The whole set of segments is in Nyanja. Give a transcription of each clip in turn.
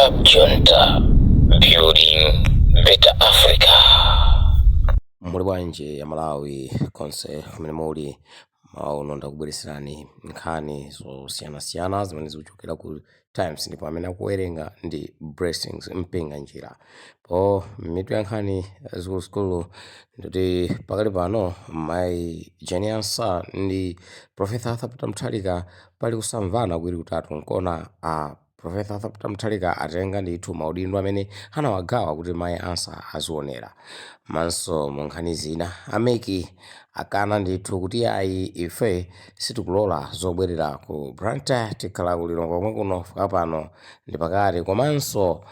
Club Junta, building better Africa. Muli bwanji Amalawi konse kumene muli? Mauno ndakubweretserani nkhani zosiyanasiyana zimene zikuchokera ku Times, ndipo amene akuwerenga ndi Blessings Mpinga Njira. Po mitu ya nkhani zikuluzikulu ndikuti pakali pano Mayi Jane Ansah ndi Professor Arthur Peter Mutharika pali kusamvana kuwiri kutatu, nkona a Professor Arthur Peter Mutharika atenga ndithu maudindo amene anawagawa kuti Mayi Ansah azionera. Manso mu nkhani zina, a MEC akana ndithu kuti ayi, ife sitikulola zobwerera ku Blantyre, tikhala ku Lilongwe komwe kuno fika pano ndi pakati. Komanso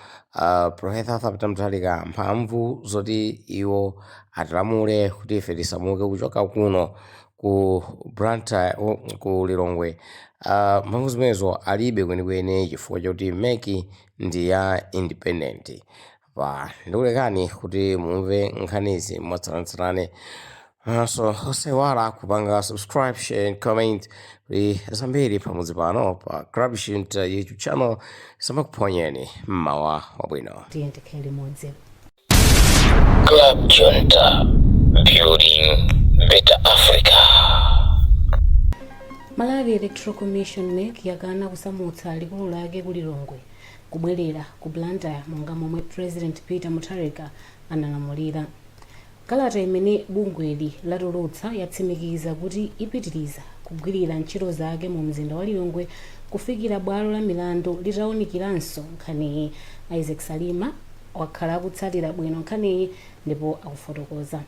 Professor Arthur Peter Mutharika mphamvu zoti iwo atilamule kuti ife tisamuke kuchoka kuno ku Blantyre, ku Lilongwe, mphamvu zimenezo alibe kwenikweni chifukwa choti MEC ndi ya independent. Pa ndikulekani kuti mumve nkhanizi mwatsatanetsatane. So osaiwala kupanga subscribe, share and comment kuti zambiri pamudzi pano pa Club Junta YouTube channel samakuphonyeni. Mmawa wabwino. Tiye tikhale limodzi. Club Junta, building better Africa. Malawi Electoral Commission, MEC, yakana kusamutsa likulu lake ku Lilongwe kubwerera ku Blantyre monga momwe President Peter Mutharika analamulira. Kalata imene bungweli latulutsa yatsimikiza kuti ipitiriza kugwirira ntchito zake mu mzinda wa Lilongwe kufikira bwalo la milandu litawunikiranso nkhaniyi. Isaac Salima wakhala akutsatira bwino nkhaniyi ndipo akufotokoza.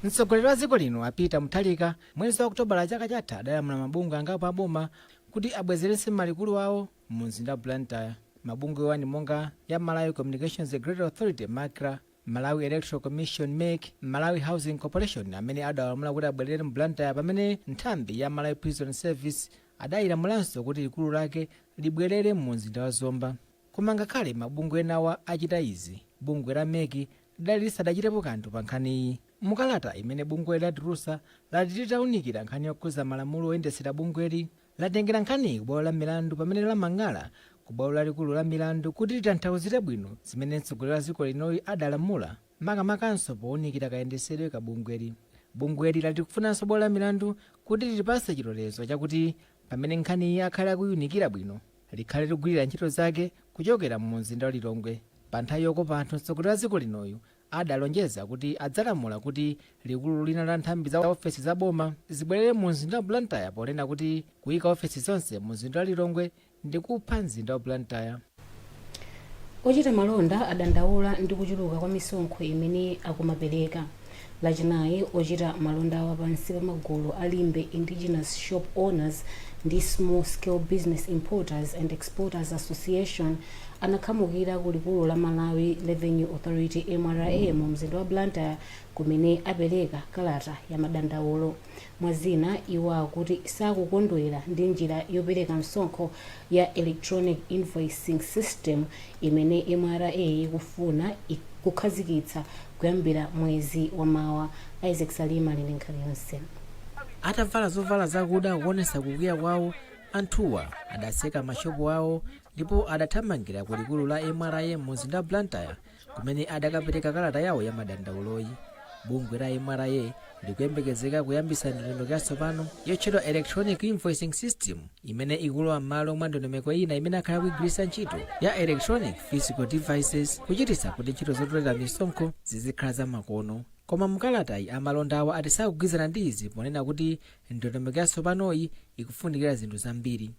Mtsogoleri wa dziko lino a Peter Mutharika mwezi wa Okutobala chaka chatha adalamula mabungwe angapo aboma kuti abwezeretse malikulu awo mu mzinda wa Blantyre. Mabungwewa ndi monga ya Malawi Communications Regulatory Authority, MACRA, Malawi Electoral Commission, MEC, Malawi Housing Corporation, amene adawalamula kuti abwerere mu Blantyre, pamene nthambi ya Malawi Prison Service adayilamulanso kuti likulu lake libwerere mu mzinda wa Zomba. Koma ngakhale mabungwe enawa achita izi, bungwe la MEC lidali lisadachitepo kanthu pa nkhaniyi. Mukalata imene bungwe latulutsa, lati litawunikira nkhani yokhuza malamulo oyendetsera bungweli, latengera nkhaniyi ku bwalo la milandu, pamene lamang'ala ku bwalo lalikulu la milandu kuti litanthauzire bwino zimene mtsogoleri wa dziko linoyi adalamula, makamakanso powunikira kayendetsedwe ka bungweli. Bungweli lati kufunanso bwalo la milandu kuti lilipase chilolezo chakuti pamene nkhaniyi akhale akuyunikira bwino, likhale likugwirira ntchito zake kuchokera mu mzinda wa Lilongwe. Pa nthawi yokopa anthu, mtsogoleri wa dziko linoyu adalonjeza kuti adzalamula kuti likulu lina la nthambi za ofesi za boma zibwerere mu mzinda wa Blantyre, ponena kuti kuyika ofesi zonse mu mzinda wa Lilongwe ndi kupha mzinda wa Blantyre. Ochita malonda adandaula ndi kuchuluka kwa misonkho imene akumapereka. Lachinayi, ochita malondawa pansi pa magulu a Limbe Indigenous Shop Owners ndi Small Scale Business Importers and Exporters Association anakhamukira ku likulu la Malawi Revenue Authority, MRA, mu mzinda wa Blantyre, kumene apereka kalata ya madandaulo. Mwazina, iwo akuti sakukondwera ndi njira yopereka msonkho ya electronic invoicing system imene MRA ikufuna kukhazikitsa kuyambira mwezi wamawa. Isaac Salima ali ndi nkhani yonse. Atavala zovala zakuda kuonetsa kukwiya kwawo, anthuwa adatseka mashopu awo ndipo adathamangira ku likulu la MRA mu mzinda wa Blantyre, kumene adakapereka kalata yawo ya madandauloyi. Bungwe la MRA likuyembekezeka kuyambitsa ndondomeko yatsopano yotchedwa electronic invoicing system, imene ikulowa m'malo mwa ndondomeko ina imene akhala kuyigwiritsa ntchito ya electronic fiscal devices, kuchititsa kuti ntchito zotolera misonkho zizikhala zamakono. Koma mukalatayi, amalondawa ati sakugwirizana ndi izi, ponena kuti ndondomeko yatsopanoyi ikufunikira zinthu zambiri.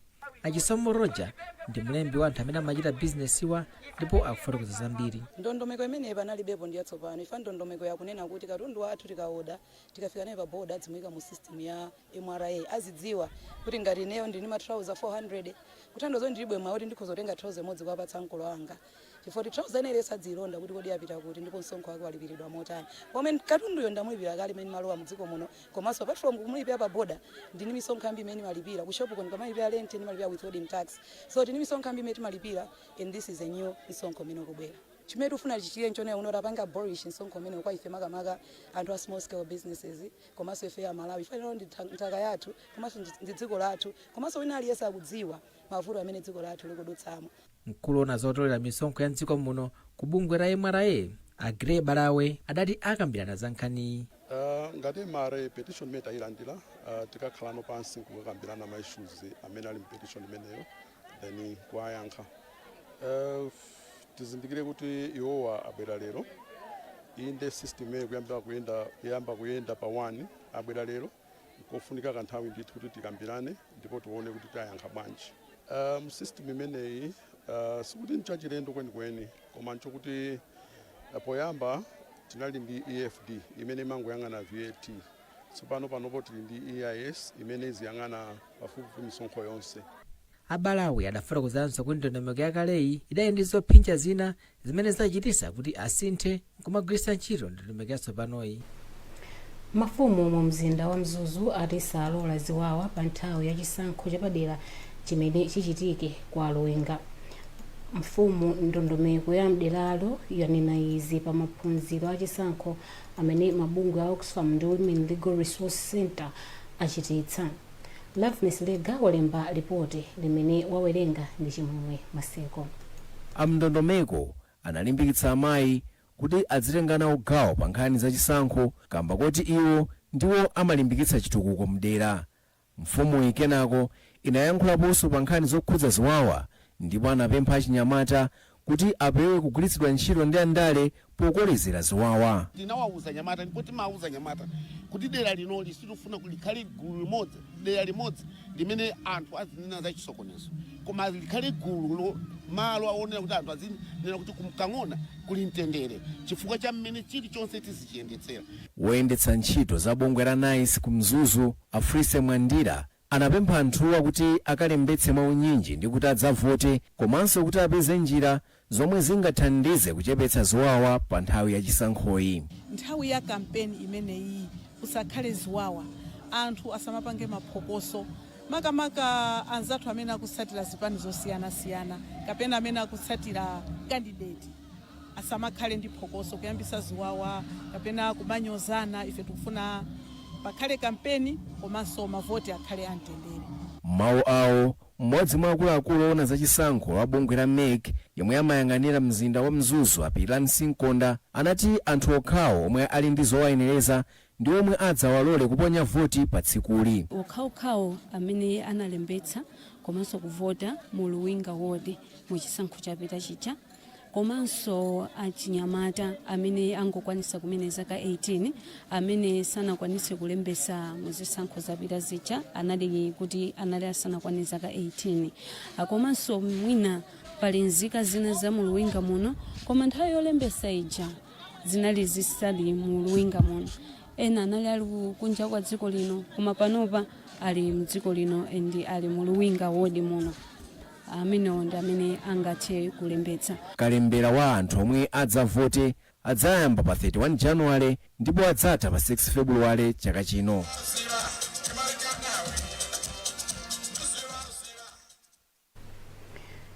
Achisomo Roger ndi mlembi wa anthu amene amachita bizinesiwa ndipo akufotokoza zambiri. Ndondomeko imeneyi panalibepo, ndi yatsopano. Ifa ndondomeko yakunena kuti katundu wathu tikaoda, tikafika naye pa boda, adzimuyika mu system ya MRA, azidziwa kuti ngati ineyo ndini ma trouser 400, kutanthauza kuti ndilibe mwayi kuti ndikhoza kutenga trouser imodzi kuwapatsa mkulu wanga, chifukwa kuti trouser ineyi sadziyilonda kuti kodi apita kuti ndipo msonkho wake walipiridwa motani, pomwe katunduyo ndamulipira kale imene malowa mu dziko muno. Komanso apart from kumulipira pa boda, ndini misonkho yambiri imene ndimalipira ku shop kuno. Ndikamalipira rent, ndimalipira withholding tax, so tini misonkho yambiri imene timalipira, and this is a new misonkho imene ikubwera. Chimene tifuna tichitire nchonena kuti apange abolish msonkho umene kwa ife, makamaka anthu a small scale businesses, komanso ife a Malawi, ife ndi nthaka yathu, komanso ndi dziko lathu, komanso wina aliyense akudziwa mavuto amene dziko lathu likudutsamo. Mkulu woona zotolera misonkho ya mdziko muno ku bungwe la MRA, a Grey Balawe, adati akambirana za nkhaniyi. Ngati MRA, petition imene tayilandira, tikakhalano pansi nkukakambirana ma issues amene ali mu petition imeneyo, then kuwayankha. Tizindikire kuti iwowa abwera lero. Inde, system imene kuyamba kuyenda pa 1, abwera lero, kofunika kanthawi ndithu kuti tikambirane ndipo tione kuti tayankha bwanji. System imeneyi sikuti nchachilendo kwenikweni, koma nchokuti poyamba tinali ndi EFD imene imangoyang'ana VAT. Tsopano panopo tili ndi EIS imene iziyang'ana pafupifupi misonkho yonse. A Balawe adafotokozanso kuti ndondomeko yakaleyi idali ndi zophinja zina zimene zachititsa kuti asinthe nkumagwiritsa ntchito ndondomeko yatsopanoyi. Mafumu mu mzinda wa Mzuzu ati salola ziwawa pa nthawi ya chisankho chapadera chimene chichitike kwa Luwinga. Mfumu Ndondomeko ya mderalo yanena izi pa maphunziro a chisankho amene mabungwe a Oxfam ndi Women Legal Resource Center achititsa. Loveness Lega walemba ripoti limene wawerenga ndi Chimwemwe Maseko. Amndondomeko analimbikitsa amayi kuti adzitenga nawo gawo pa nkhani zachisankho kamba koti iwo ndiwo amalimbikitsa chitukuko mdera. Mfumuyi kenako inayankhulaponso pa nkhani zokhudza ziwawa ndipo anapempha achinyamata kuti apewe kugwiritsidwa ntchito ndi andale pokolezera ziwawa. Tinawauza anyamata, ndipo timawauza anyamata kuti dera linoli sitifuna likhale gulu limodzi, dera limodzi limene anthu azinena za chisokonezo, koma likhale gulu malo aonera kuti anthu azinena kuti kumkang'ona kuli mtendere chifukwa cha mmene chilichonse tizichiyendetsera. Woyendetsa ntchito za bungwe la NICE ku Mzuzu, Afrise Mwandira, anapempha anthuwa kuti akalembetse mwaunyinji ndi kuti adzavote, komanso kuti apeze njira zomwe zingathandize kuchepetsa ziwawa pa nthawi yachisankhoyi. Nthawi ya kampeni imeneyi kusakhale ziwawa, anthu asamapange maphokoso, makamaka anzathu amene akutsatira zipani zosiyanasiyana kapena amene akutsatira candidate, asamakhale ndi phokoso kuyambisa ziwawa kapena kumanyozana. Ife tikufuna pakhale kampeni komanso mavoti akhale amtendere. Mawu awo, mmodzi mwa akuluakulu oona zachisankho wa bungwe la MEC yomwe amayang'anira mzinda wa Mzuzu, Apilani Sinkonda, anati anthu okhawo omwe ali ndi zowayenereza ndi omwe adzawalole kuponya voti pa tsikuli. Okhaokhawo amene analembetsa komanso kuvota mu Luwinga Ward mu chisankho chapita chija, komanso achinyamata amene angokwanisa kumene zaka 18, amene sanakwanise kulembesa mu zisankho zapita zija, anali kuti anali asanakwane zaka 18. Komanso mwina pali nzika zina za mu Luwinga muno, koma nthawi yolembesa ija zinali zisali mu Luwinga muno, ena anali ali kunja kwa dziko lino, koma panopa ali mdziko lino ndi ali mu Luwinga Ward muno, amenewo ndi amene angathe kulembetsa. Kalembera wa anthu omwe adzavote adzayamba pa 31 Januwale ndipo adzatha pa 6 Februwale chaka chino.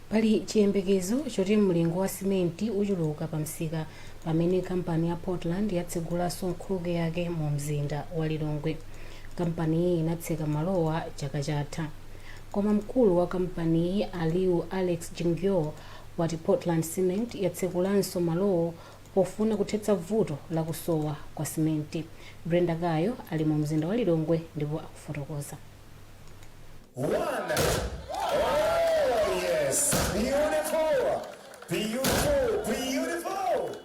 Pali chiyembekezo choti mlingo wa simenti uchuluka pa msika pamene kampani ya Portland yatsegulanso nkhokwe yake mu mzinda wa Lilongwe. Kampaniyi inatseka malowa chaka chatha. Koma mkulu wa kampaniyi, Aliu Alex Jingyo, wati Portland Cement yatsekulanso malowo pofuna kuthetsa vuto la kusowa kwa simenti. Brenda Kayo ali mu mzinda wa Lilongwe ndipo akufotokoza. One. Oh, yes. Beautiful. Beautiful. Beautiful.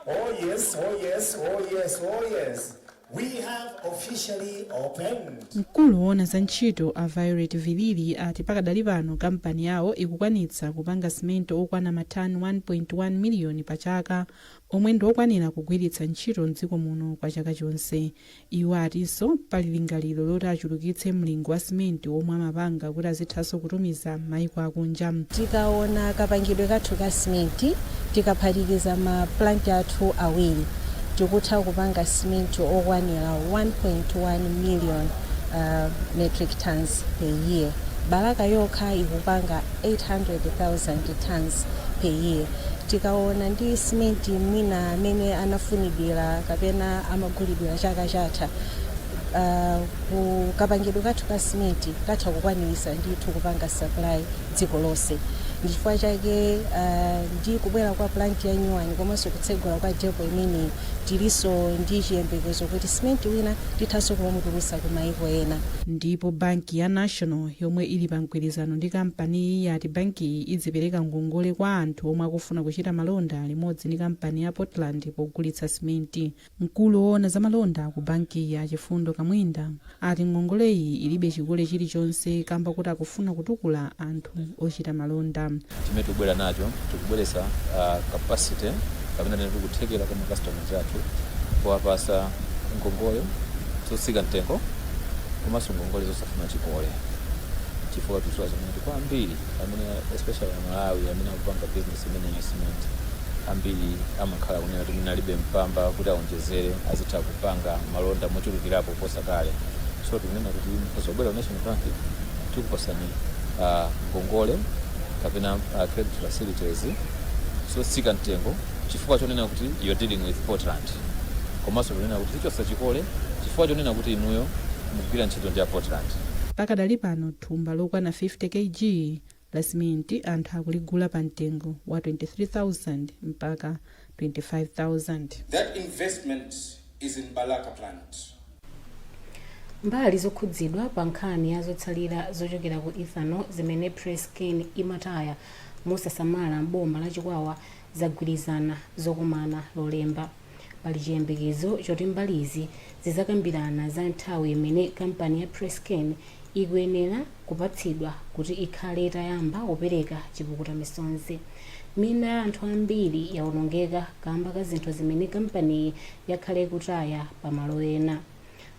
Oh, yes. Oh, yes. Oh, yes. Oh, yes. We have officially opened. Mkulu woona za ntchito a Violet Vilili ati pakadali pano kampani yawo ikukwanitsa kupanga simento okwana matani 1.1 miliyoni pa chaka, omwe ndi okwanira kugwiritsa ntchito mdziko muno kwa chaka chonse. Iwo atinso pali lingaliro loti achulukitse mlingo wa simenti womwe amapanga kuti azithanso kutumiza m'maiko akunja. Tikaona kapangidwe kathu ka simenti, tikaphatikiza ma plant athu awiri, tikutha kupanga simenti okwanira 1.1 million metric tons per year. Balaka yokha ikupanga 800,000 tons per year. Tikaona ndi simenti mwina amene anafunidwira kapena amagulidwira chaka chatha, kapangidwe kathu ka simenti katha kukwanirisa ndithu kupanga supply dziko lonse. Ndichifukwa chake ndi kubwera kwa plant ya new one komanso kutsegula kwa depot imeneyi, tilinso ndi chiyembekezo kuti simenti wina tithanso kumamutulutsa ku maiko ena. Ndipo banki ya National, yomwe ili pa mgwirizano ndi kampaniyi, yati bankiyi idzipereka ngongole kwa anthu omwe akufuna kuchita malonda limodzi ndi kampani ya Portland pogulitsa simenti. Mkulu woona za malonda ku bankiyi, a Chifundo Kamwinda, ati ngongoleyi ilibe chikole chilichonse kamba kuti akufuna kutukula anthu ochita malonda. Chimene tikubwera nacho, tikubweretsa capacity kapena tene tikuthekera kwa macustomers athu powapasa ngongole zotsika mtengo komanso ngongole zosafuna chikole, chifukwa tikudziwa zimene kuti kwambiri amene, especially Amalawi amene akupanga business imene ya cement, ambiri amakhala kunena kuti mwina alibe mpamba kuti aonjezere, azitha kupanga malonda mochulukirapo kuposa kale. So tikunena kuti mukhoza kubwera ku National Bank, tikupasani ngongole kapena credit facilities zotsika mtengo chifukwa chonena kuti you're dealing with Portland, komanso kunena kuti tichotsa chikole chifukwa chonena kuti inuyo mukugwira ntchito ndi a Portland. Pakadali pano, thumba lokwana 50 kg la simenti anthu akuligula pa mtengo wa 23,000 mpaka 25,000. That investment is in Balaka plant. Mbali zokhudzidwa pa nkhani ya zotsalira zochokera ku ethanol zimene Presscane imataya mosasamala m'boma la Chikwawa zagwirizana zokumana Lolemba. Pali chiyembekezo choti mbalizi zizakambirana za nthawi imene kampani ya Presscane ikuyenera kupatsidwa kuti ikhale itayamba kupereka chipukuta misonzi. Minda ya anthu ambiri yawonongeka kamba ka zinthu zimene kampaniyi yakhale ikutaya pamalo ena.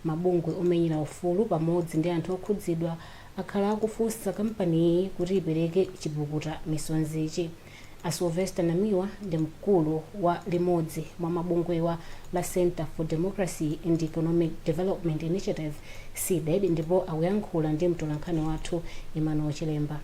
Mabungwe omenyera ufulu pamodzi ndi anthu okhudzidwa akhala akufunsa kampaniyi kuti ipereke chipukuta misonzichi. A Sylvester Namiwa ndi mkulu wa limodzi mwa mabungwewa la Center for Democracy and Economic Development Initiative, CDEDI, ndipo akuyankhula ndi mtolankhani wathu Emmanuel Chilemba.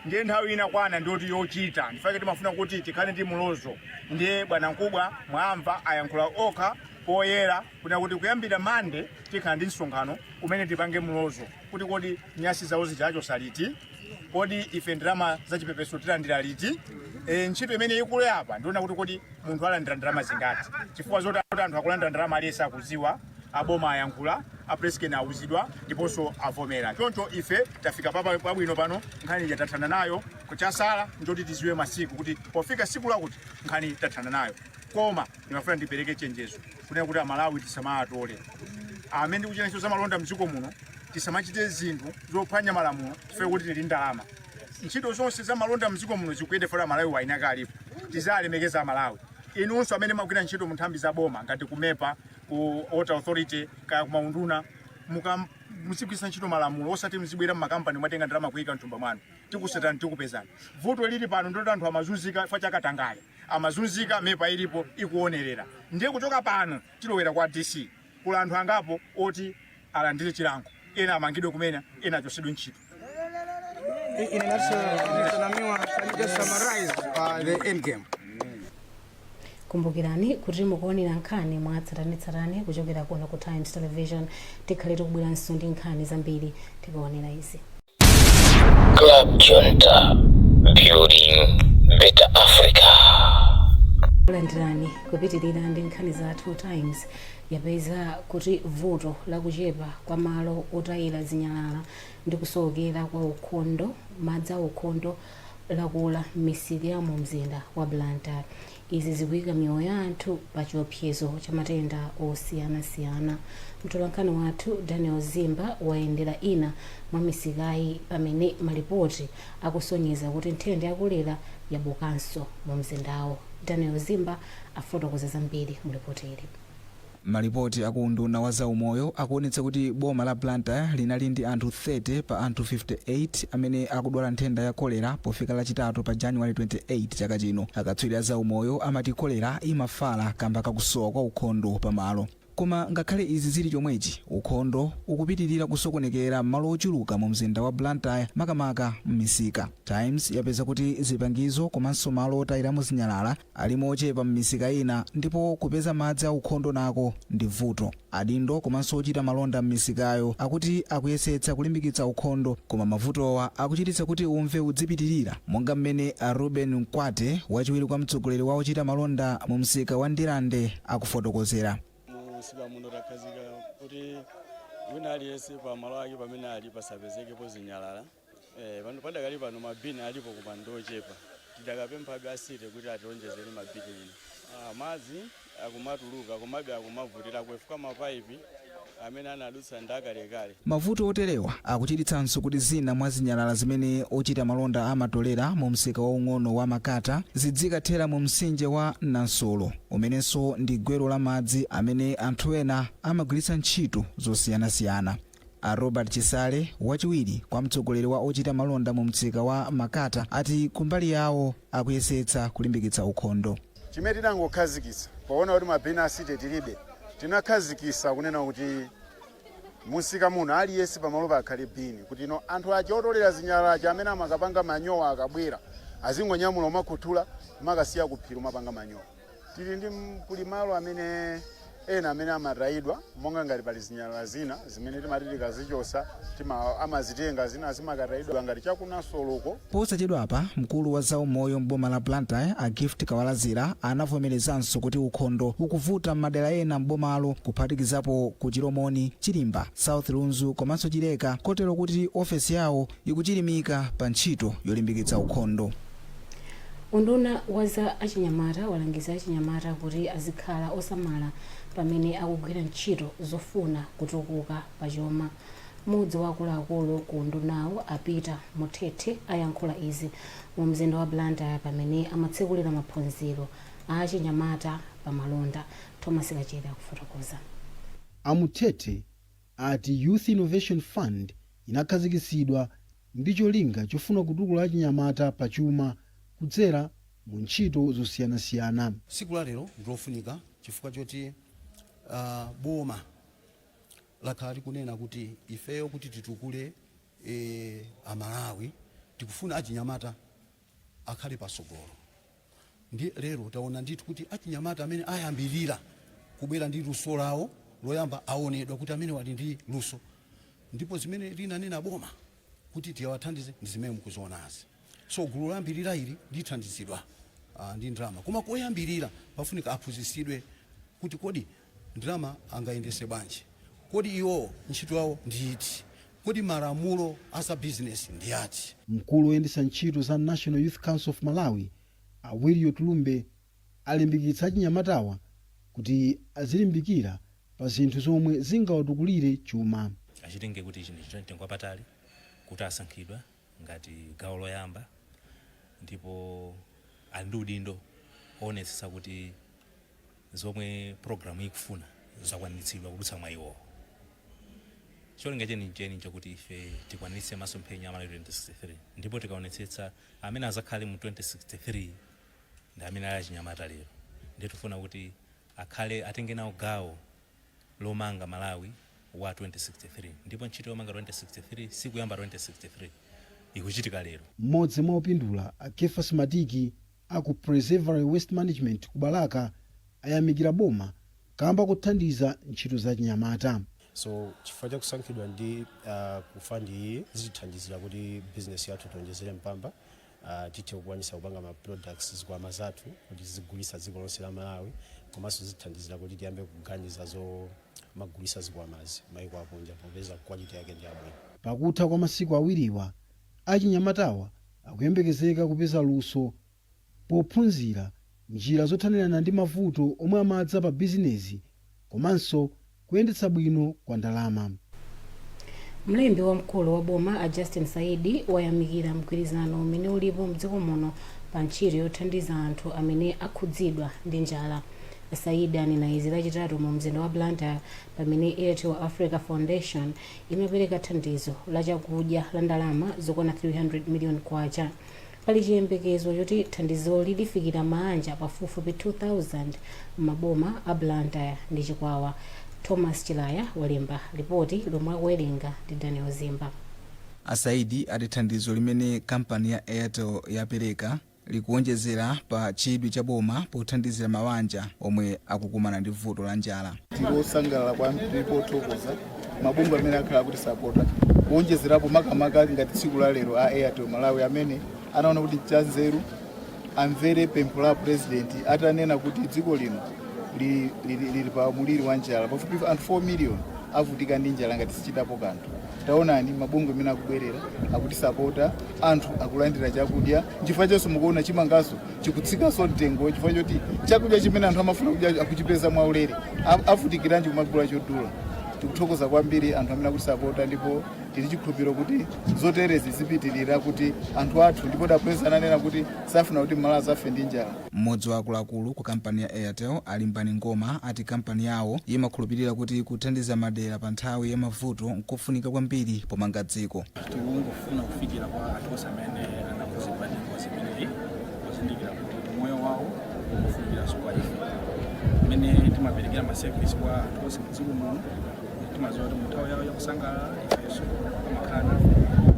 Ndiye nthawi ina kwana ndiyoti yochita ndifake timafuna kuti tikhale ndi mulozo. Ndiye bwana mkubwa mwamva ayankhula okha poyera kuna kuti kuyambira Mande tikhala ndi msonkhano umene tipange mulozo kuti kodi nyasi zawo zichachosa liti, kodi ife ndalama zachipepeso tilandira liti. Ntchito imene ikule apa ndiona kuti kodi munthu alandira ndalama zingati, chifukwa zoti anthu akulandira ndalama aliyense akudziwa. Aboma ayankhula, a Presscane awuzidwa ndiponso avomera. Choncho ife tafika pabwino pano, nkhani ija tathana nayo. Kuchasala njoti tiziwe masiku kuti pofika siku lakuti nkhani tathana nayo. Koma ndimafuna ndipereke chenjezo kunena kuti Amalawi tisamatole amene tikuchita ntchito zamalonda mdziko muno, tisamachite zinthu zophwanya malamulo chifukwa kuti tili ndalama. Ntchito zonse zamalonda mdziko muno zikuyenda fora Amalawi wainaka alipo, tizalemekeza Amalawi. Inunso amene magwira ntchito mu nthambi za boma ngati ku MEPA, ku Water Authority, kaya kumaunduna, muzigwiritsa ntchito malamulo, osati muzibwera mmakampani mwatenga ndalama kuyika mthumba mwanu. Tikusatani, tikupezani. Vuto lili pano ndoti anthu amazunzika chifukwa chakatangale, amazunzika, MEPA ilipo ikuonerera. Ndiye kuchoka pano tilowera kwa DC, kula anthu angapo oti alandire chilango, ena amangidwe kumene, ena achosedwe ntchito. In a nutshell, Mr. Namiwa, can you just summarize the end game? Kumbukirani kuti mukuonera nkhani mwa tsatanetsatane kuchokera kuno ku Times Television. Tikhale tikubweranso ndi nkhani zambiri tikaonera izi. Club Junta, building better Africa. Kulandirani kupitirira ndi nkhani zathu. Times yapeza kuti vuto lakuchepa kwa malo otayira zinyalala ndi kusowekera kwa ukhondo, madzi a ukhondo, lakula m'misika ya mu mzinda wa Blantyre. Izi zikuyika miyoyo ya anthu pa chiopsezo cha matenda osiyanasiyana. Mtolankhani wathu Daniel Zimba wayendera ina mwa misikayi pamene malipoti akusonyeza kuti nthenda ya kolera yabukanso mu mzindawo. Daniel Zimba afotokoza zambiri mu ripoti ili. Malipoti aku unduna wa zaumoyo akuonetsa kuti boma la Blantyre linali ndi anthu 30 pa anthu 58 amene akudwala nthenda ya kolera pofika Lachitatu pa January 28 chaka chino. Akatswiri a zaumoyo amati kolera imafala kamba kakusowa kwa ukhondo pamalo. Koma ngakhale izi zili chomwechi, ukhondo ukupitirira kusokonekera m'malo ochuluka mu mzinda wa Blantyre, makamaka m'misika. Times yapeza kuti zipangizo komanso malo otayiramo zinyalala alimo ochepa m'misika ina, ndipo kupeza madzi aukhondo nako ndi vuto. Adindo komanso ochita malonda m'misikayo akuti akuyesetsa kulimbikitsa ukhondo, koma mavutowa akuchititsa kuti umve udzipitirira, monga mmene a Ruben Mkwate, wachiwiri kwa mtsogoleri wa ochita malonda mu msika wa Ndirande, akufotokozera. Mumsika muno takhazika kuti wina aliyense pa malo ake pamene ali pasapezekepo zinyalala. Pano padakali pano mabini alipo koma ndochepa. Tidakapemphabe a city kuti ationjezere mabini ina. Madzi akumatuluka komabe akumavutira kuefuka mapaipi amene anadutsa ndi akalekale. Mavuto oterewa akuchititsanso kuti zina mwa zinyalala zimene ochita malonda amatolera mu msika waung'ono wa Makata zidzikathera mu mtsinje wa Nansolo, umenenso ndi gwero la madzi amene anthu ena amagwiritsa ntchito zosiyanasiyana. A Robert Chisale, wachiwiri kwa mtsogoleri wa ochita malonda mu msika wa Makata, ati kumbali yawo akuyesetsa kulimbikitsa ukhondo. Chimene tinangokhazikitsa poona kuti mabini a city tilibe, tinakhazikitsa kunena kuti musika muno aliyense pamalo pakhale bini, kuti ino anthu aja otolera zinyalala aja amene amakapanga manyowa akabwera azingonyamula umakhuthula umakasiya kuphiri umapanga manyowa. Tili ndi kuli malo amene ena amene amatayidwa, monga ngati pali zinyalala zina zimene timati tikazichosa amazitenga, zina zimakatayidwa ngati chakunasoloko. Posachedwapa mkulu wa zaumoyo m'boma la Blantyre, a Gift Kawalazira, anavomerezanso kuti ukhondo ukuvuta m'madera ena m'bomalo, kuphatikizapo ku Chilomoni, Chilimba, South Lunzu komanso Chileka, kotero kuti ofesi yawo ikuchilimika pa ntchito yolimbikitsa ukhondo. Unduna wa za achinyamata walangiza achinyamata kuti azikhala osamala pamene akugwira ntchito zofuna kutukuka pachuma. Mmodzi wa akuluakulu ku undunawo, a Peter Muthethe, ayankhula izi mu mzinda wa Blantyre pamene amatsekulira maphunziro a achinyamata pamalonda. Thomas Kachere akufotokoza. A Muthethe ati Youth Innovation Fund inakhazikitsidwa ndi cholinga chofuna kutukula achinyamata pachuma kudzera mu ntchito zosiyanasiyana. Tsiku la lero ndilofunika chifukwa choti boma lakhala likunena kuti ifeyo kuti titukule Amalawi tikufuna achinyamata akhale patsogolo. Ndi lero taona ndithu kuti achinyamata amene ayambirira kubwera ndi luso lawo loyamba aonedwa kuti amene wali ndi luso, ndipo zimene linanena boma kuti tiwathandize ndi zimene mukuzionazi. So gulu loyambirira ili lithandizidwa ndi ndalama, koma koyambirira pafunika aphunzitsidwe kuti kodi ndalama angayendese bwanji, kodi iwo ntchito yawo ndi iti, kodi malamulo a business ndi ati. Mkulu woyendetsa ntchito za National Youth Council of Malawi, a Williot Lumbe, alimbikitsa achinyamatawa kuti azilimbikira pa zinthu zomwe zingawatukulire chuma. Achitenge kuti ichi ndi chinthu chamtengo wapatali kuti asankhidwa ngati gawo loyamba, ndipo ali ndi udindo oonetsetsa kuti zomwe programu ikufuna zakwaniritsidwa kudutsa mwa iwowo. Cholinga chenicheni nchakuti ife tikwaniritse masomphenya a Malawi 2063, ndipo tikaonetsetsa amene azakhale mu 2063 ndi amene ali achinyamata lero, ndiye tifuna kuti akhale atenge nawo gawo lomanga Malawi wa 2063, ndipo ntchito yomanga 2063 sikuyamba 2063, ikuchitika lero. Mmodzi mwa opindula, a Kefas Matiki aku Preservery Waste Management ku Balaka, ayamikira boma kamba kuthandiza ntchito za chinyamata. So chifukwa chakusankhidwa ndi ku fund iyi, zitithandizira kuti business yathu tionjezere mpamba, tithe kukwanisa kupanga ma products, zikwama zathu kuti zigulisa dziko lonse la Malawi, komanso zitithandizira kuti tiyambe kuganiza zomagulisa zikwamazi maiko akunja popeza quality yake ndi yabwino. Pakutha kwa masiku awiriwa, achinyamatawa akuyembekezeka kupeza luso pophunzira njira zothanirana ndi mavuto omwe amadza pa bizinezi komanso kuyendetsa bwino kwa ndalama. Mlembi wamkulu wa boma, a Justin Saidi, wayamikira mgwirizano umene ulipo mdziko muno pa ntchito yothandiza anthu amene akhudzidwa ndi njala. Saidi anena izi Lachitatu mu mzinda wa Blantyre pamene Airtel Africa Foundation imapereka thandizo la chakudya la ndalama zokwana 300 million kwacha. Pali chiyembekezo choti thandizoli lifikira maanja pafupifupi 2000 m'maboma a Blantyre ndi Chikwawa. Thomas Chilaya walemba lipoti lomwe akuwerenga ndi Daniel Zimba. A Saidi ati thandizo limene kampani ya Airtel yapereka likuonjezera pa chidwi cha boma pothandizira mabanja omwe akukumana ndi vuto la njala. Tili osangalala kwambiri ndipo othokoza mabungwe amene akhala akutisapota, kuonjezerapo makamaka ngati tsiku la lero a Airtel Malawi amene anaona kuti chanzeru amvere pempho la president atanena kuti dziko lino lili, lili, lili pa muliri wa njala, pafupi anthu 4 million avutika ndi njala ngati sichitapo kanthu. Taonani mabungwe amene akubwerera akutisapota, anthu akulandira chakudya. Nchifukwa chonso mukuona chimangaso chikutsikanso mtengo, chifukwa choti chakudya chimene anthu amafuna kudya akuchipeza mwaulere. Avutikiranji kumagula chodula? Tikuthokoza kwambiri anthu amene akutisapota ndipo tili chikhulupiriro kuti zoterezi zipitirira kuti anthu athu, ndipo a president ananena kuti safuna kuti Malawi azafe ndi njala. Mmodzi wa akuluakulu ku kampani ya Airtel, a Limbani Ngoma, ati kampani yawo imakhulupirira kuti kuthandiza madera pa nthawi ya mavuto nkofunika kwambiri pomanga dziko. Tikungofuna kufikira kwa anthu onse amene anakhuzidwa ndi ngozi imeneyi, pozindikira kuti moyo wawo ukufunikiranso kwa ife. Mmene timaperekera ma service kwa anthu onse mdziko muno, timadziwa kuti mu nthawi yawo yakusangalala ifenso amakhala nafe,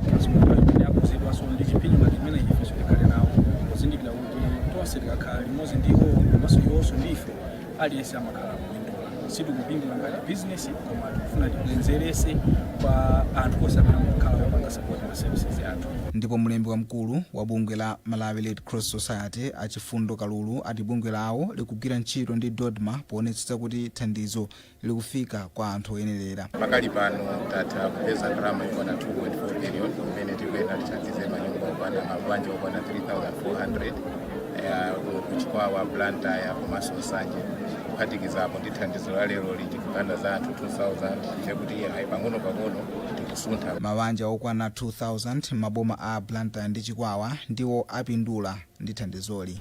komanso mu nthawi imene akhuzidwanso ndi chipsinjo ngati imene, ifenso tikhale nawo, pozindikira kuti tonse tikakhala limodzi ndi iwo komanso iwonso ndi ife, aliyense amakhala kupindula. Sitikupindula ngati business, koma tikufuna tibwenzerese kwa anthu onse amene amakhala opanga support ma services athu. Ndipo mlembi wamkulu wa bungwe la Malawi Red Cross Society, a Chifundo Kalulu, ati bungwe lawo likugwira ntchito ndi DoDMA poonetsetsa kuti thandizo likufika kwa anthu oyenerera. Pakali pano tatha kupeza ndalama yokwana 2.4 billion imene tikuyenera tithandize manyumba okwana, mabanja okwana 3400 kuchikwawa, Blantyre komanso Nsanje. Kuphatikizapo ndi thandizo la lero tikukamba za anthu 2000, ndekuti ayi, pang'ono pang'ono tikusuntha. Mabanja okwana 2000 maboma a Blantyre ndi Chikwawa ndiwo apindula ndi thandizoli.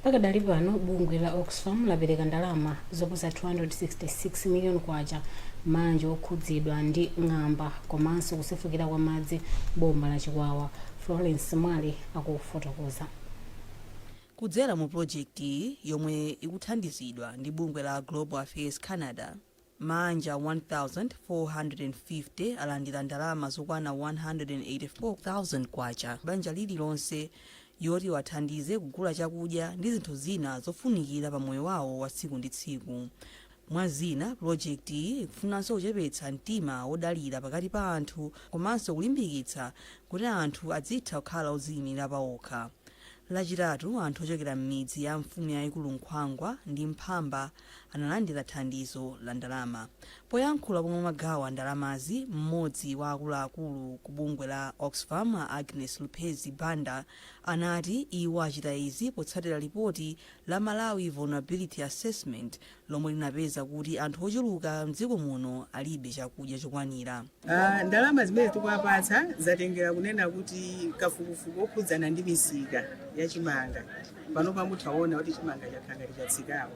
Pakadali pano bungwe la Oxfam lapereka ndalama zoposa 266 million kwacha mabanja okhudzidwa ndi ng'amba komanso kusefukira kwa madzi boma la Chikwawa. Florence Mwale akufotokoza. Kudzera mu pulojekiti yomwe ikuthandizidwa ndi bungwe la Global Affairs Canada, mabanja 1450 alandira ndalama zokwana 184,000 kwacha banja lililonse yoti wathandize kugula chakudya ndi zinthu zina zofunikira pa moyo wawo wa tsiku ndi tsiku. Mwa zina, pulojekiti iyi ikufunanso kuchepetsa mtima wodalira pakati pa anthu komanso kulimbikitsa kuti anthu adzitha kukhala odziyimirira pawokha. Lachitatu, anthu ochokera m'midzi ya mfumu yayikulu Nkhwangwa ndi Mphamba analandira thandizo la ndalama. Poyankhula pomwe amagawa ndalamazi, mmodzi wa akuluakulu ku bungwe la Oxfam, a Agnes Lupezi Banda, anati iwo achita izi potsatira lipoti la Malawi Vulnerability Assessment lomwe linapeza kuti anthu ochuluka mdziko muno alibe chakudya chokwanira. Ndalama zimene tikuwapatsa zatengera kunena kuti kafukufuku okhudzana ndi misika ya chimanga pano pamuthaona kuti chimanga chakhala ngati chatsikapo,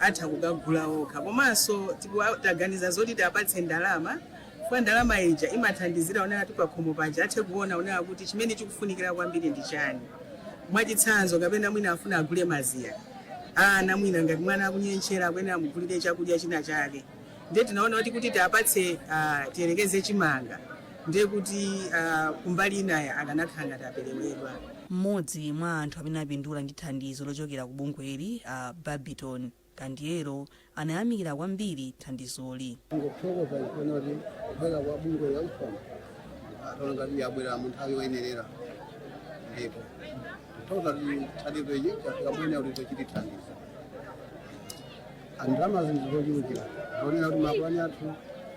atha kukagula okha. Komanso taganiza zoti tiapatse ndalama chifukwa ndalama ija imathandizira kunena kuti pakhomo paja athe kuona kunena kuti chimene chikufunikira kwambiri ndi chani. Mwachitsanzo, kapena mwina afuna agule mazira ana, mwina ngati mwana akunyentchera akuyenera amugulire chakudya china chake. Ndiye tinaona kuti tiapatse tiyerekeze chimanga, ndiye kuti kumbali inaya akanakhala ngati aperewedwa. Mmodzi mwa anthu amene apindula ndi thandizo lochokera ku bungweli, a Babiton Kandiero, anayamikira kwambiri thandizoli. Ngokuthokoza chifukwa kuti kubwera kwa bungwe la Oxfam ataona ngati yabwera mu nthawi yoyenerera, ndipo kuthokoza kuti thandizo ichi chafika mwene kuti chitithandiza. Ndalama zinthu zochulukira zonena kuti mapulani athu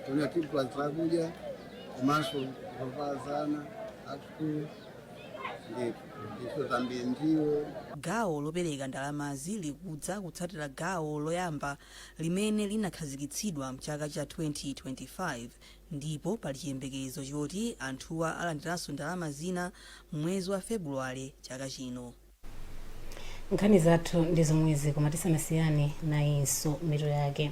zonena tigula zakudya komanso zovala za ana asukulu ndithu ntchito zambiri ndiwo. Gawo lopereka ndalamazi likudza kutsatira gawo loyamba limene linakhazikitsidwa mchaka cha 2025, ndipo pali chiyembekezo choti anthuwa alandiranso ndalama zina mwezi wa Febuluwale chaka chino. Nkhani zathu ndi zomwezi, koma tisanasiyane nayinso mitu yake.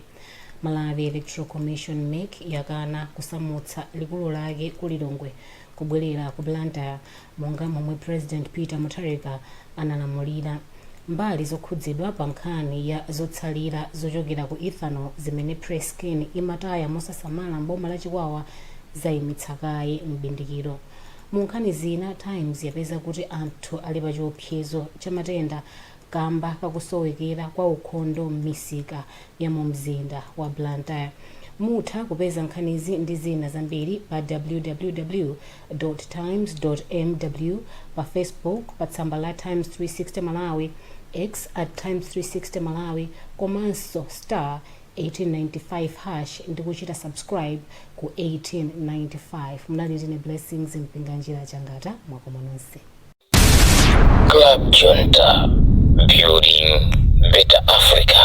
Malawi Electoral Commission, MEC, yakana kusamutsa likulu lake ku Lilongwe kubwerera ku Blantyre monga momwe President Peter Mutharika analamulira. Mbali zokhudzidwa pa nkhani ya zotsalira zochokera ku ethanol zimene Presscane imataya mosasamala m'boma la Chikwawa zayimitsa kaye m'bindikiro. Mu nkhani zina, Times yapeza kuti anthu ali pa chiopsezo cha matenda kamba kakusowekera kwa ukhondo m'misika ya mu mzinda wa Blantyre. Mutha kupeza nkhanizi ndi zina zambiri pa www times mw, pa Facebook pa tsamba la Times 360 Malawi, X at Times 360 Malawi, komanso star 1895 hash ndi kuchita subscribe ku 1895. Munali ndine Blessings Mpinganjira Changata. Mwakoma nonse. Club Junta, building better Africa.